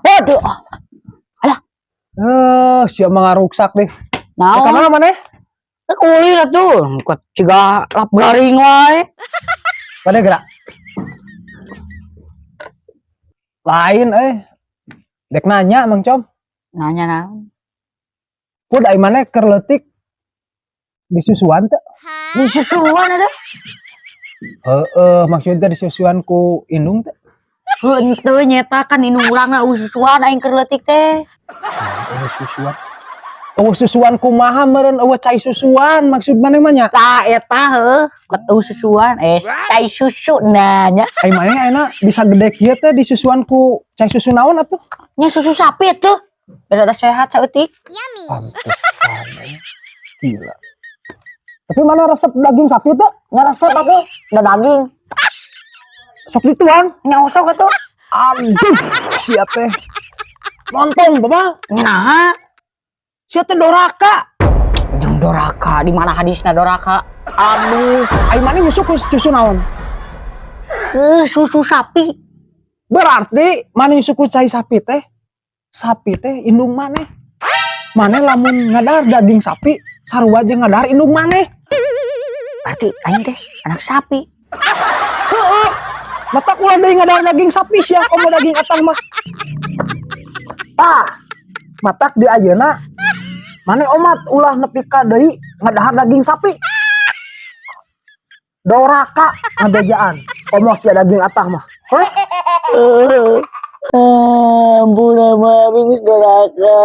Waduh. Eh, siap ngaruksak deh. Naon? Ka mana maneh? Kuliah atuh, kok ciga lap garing wae. Mana gerak? Lain eh. Dek nanya, Mang Com. Nanya naon? Pud, ai maneh keur leutik disusuan teu? Di susuan eta. Heeh, maksudnya disusuan ku indung teu? Henteu, nyeta kan indung urang na susuan aing keur leutik teh. Euweuh susuan. Euweuh susuan kumaha meureun, euweuh cai susuan maksud maneh mah nya? Tah eta heuh, kot euweuh susuan eh cai susu nanya. Ai maneh ayeuna bisa gede kieu teh disusuan ku cai susu naon atuh? Nya susu sapi tuh. Biar ada sehat saeutik. Pantesan eh. Gila. Tapi mana resep daging sapi tuh? Nya resep atuh, da daging. Sok dituang. Nya osok atuh. Aduh, sia teh. Montong, Bapak. Nya naha? Sia teh doraka. Jeung doraka, di mana hadisna doraka? Aduh, ai maneh nyusu ku susu naon? Eh, susu sapi. Berarti maneh nyusu ku cai sapi teh. Sapi teh indung maneh. Maneh lamun ngadahar daging sapi, sarua jeung ngadahar indung maneh. Berarti aing teh anak sapi. Heeh. Matak ulah deui ngadahar daging sapi sia, komo daging atang mah. Tah, matak di ayeuna maneh omat ulah nepi ka deui ngadahar daging sapi. Doraka ngabejaan. Komo sia daging atang mah. Heh? Ampun, mami geus doraka.